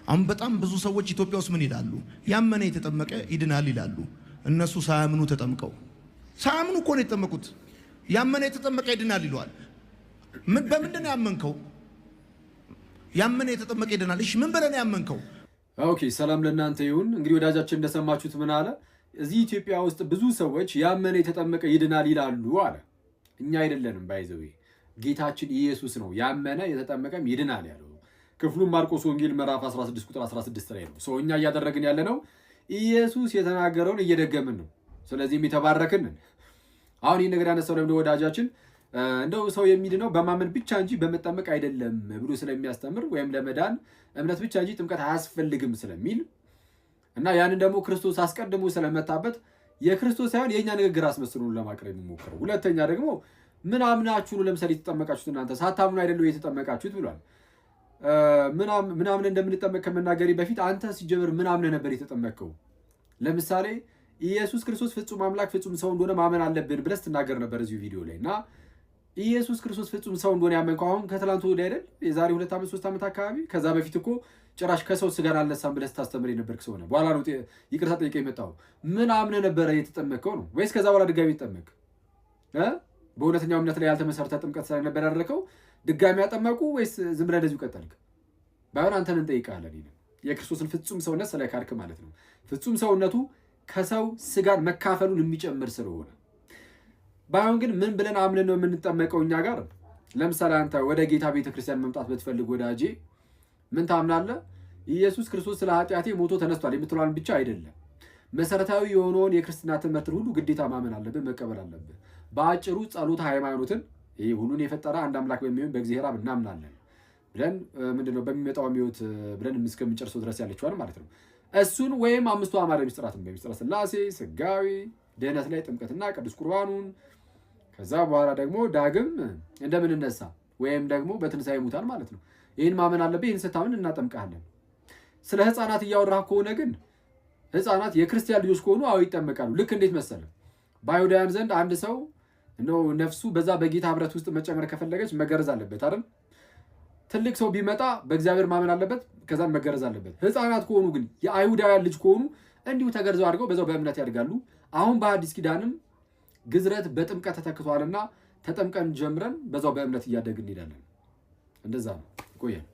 አሁን በጣም ብዙ ሰዎች ኢትዮጵያ ውስጥ ምን ይላሉ? ያመነ የተጠመቀ ይድናል ይላሉ። እነሱ ሳያምኑ ተጠምቀው፣ ሳያምኑ እኮ ነው የተጠመቁት። ያመነ የተጠመቀ ይድናል ይለዋል። ምን በምንድን ነው ያመንከው? ያመነ የተጠመቀ ይድናል። እሺ፣ ምን ብለህ ነው ያመንከው? Okay፣ ሰላም ለእናንተ ይሁን። እንግዲህ ወዳጃችን እንደሰማችሁት ምን አለ? እዚህ ኢትዮጵያ ውስጥ ብዙ ሰዎች ያመነ የተጠመቀ ይድናል ይላሉ አለ። እኛ አይደለንም፣ by the way፣ ጌታችን ኢየሱስ ነው ያመነ የተጠመቀም ይድናል ያለው። ክፍሉም ማርቆስ ወንጌል ምዕራፍ 16 ቁጥር 16 ላይ ነው። So እኛ እያደረግን ያለነው ኢየሱስ የተናገረውን እየደገምን ነው። ስለዚህም የተባረክን። አሁን ይህ ነገር ያነሳው ለምደ ወዳጃችን እንደው ሰው የሚድነው በማመን ብቻ እንጂ በመጠመቅ አይደለም ብሎ ስለሚያስተምር ወይም ለመዳን እምነት ብቻ እንጂ ጥምቀት አያስፈልግም ስለሚል እና ያንን ደግሞ ክርስቶስ አስቀድሞ ስለመታበት የክርስቶስ ሳይሆን የእኛ ንግግር አስመስሎ ለማቅረብ የሚሞክረው። ሁለተኛ ደግሞ ምን አምናችሁ ነው ለምሳሌ የተጠመቃችሁት? እናንተ ሳታምኑ አይደለም የተጠመቃችሁት ብሏል። ምናምን እንደምንጠመቅ ከመናገሬ በፊት አንተ ሲጀምር ምን አምነህ ነበር የተጠመቅከው? ለምሳሌ ኢየሱስ ክርስቶስ ፍጹም አምላክ ፍጹም ሰው እንደሆነ ማመን አለብን ብለህ ስትናገር ነበር እዚሁ ቪዲዮ ላይ። እና ኢየሱስ ክርስቶስ ፍጹም ሰው እንደሆነ ያመንከው አሁን ከትላንቱ ወዲያ አይደል? የዛሬ 2 ዓመት 3 ዓመት አካባቢ። ከዛ በፊት እኮ ጭራሽ ከሰው ስጋን አልነሳም ብለህ ስታስተምር የነበርክ ሰው ነህ። በኋላ ነው ይቅርታ ጠይቀህ የመጣው። ምን አምነህ ነበረ የተጠመቅከው ነው ወይስ ከዛ በኋላ ድጋሚ ተጠመቅ? በእውነተኛው እምነት ላይ ያልተመሰረተ ጥምቀት ስለነበር ያደረከው ድጋሚ ያጠመቁ ወይስ ዝም ብለህ እንደዚሁ ቀጠልክ? ባይሆን አንተን እንጠይቃለን። የክርስቶስን ፍጹም ሰውነት ስለካድክ ማለት ነው። ፍጹም ሰውነቱ ከሰው ስጋን መካፈሉን የሚጨምር ስለሆነ። ባይሆን ግን ምን ብለን አምነን ነው የምንጠመቀው? እኛ ጋር ለምሳሌ አንተ ወደ ጌታ ቤተክርስቲያን መምጣት ብትፈልግ ወዳጄ፣ ምን ታምናለህ? ኢየሱስ ክርስቶስ ስለ ኃጢአቴ ሞቶ ተነስቷል የምትለዋን ብቻ አይደለም። መሰረታዊ የሆነውን የክርስትና ትምህርትን ሁሉ ግዴታ ማመን አለብህ፣ መቀበል አለብህ። በአጭሩ ጸሎተ ሃይማኖትን፣ ይህ ሁሉን የፈጠረ አንድ አምላክ በሚሆን በእግዚአብሔር አብ እናምናለን ብለን ምንድነው በሚመጣው ሕይወት ብለን እስከምንጨርሰው ድረስ ያለችዋል ማለት ነው። እሱን ወይም አምስቱ አዕማደ ምስጢራትን በምስጢረ ሥላሴ፣ ስጋዊ ድህነት ላይ ጥምቀትና ቅዱስ ቁርባኑን፣ ከዛ በኋላ ደግሞ ዳግም እንደምንነሳ ወይም ደግሞ በትንሣኤ ሙታን ማለት ነው። ይህን ማመን አለብህ። ይህን ስታምን እናጠምቅሃለን። ስለ ሕፃናት እያወራህ ከሆነ ግን ሕፃናት የክርስቲያን ልጆች ከሆኑ አዎ ይጠመቃሉ። ልክ እንዴት መሰለህ፣ በአይሁዳውያን ዘንድ አንድ ሰው እንደው ነፍሱ በዛ በጌታ ህብረት ውስጥ መጨመር ከፈለገች መገረዝ አለበት አይደል? ትልቅ ሰው ቢመጣ በእግዚአብሔር ማመን አለበት፣ ከዛም መገረዝ አለበት። ሕፃናት ከሆኑ ግን የአይሁዳውያን ልጅ ከሆኑ እንዲሁ ተገርዘው አድርገው በዛው በእምነት ያድጋሉ። አሁን በአዲስ ኪዳንም ግዝረት በጥምቀት ተተክቷልና ተጠምቀን ጀምረን በዛው በእምነት እያደግን እንሄዳለን። እንደዛ ነው። ይቆያል።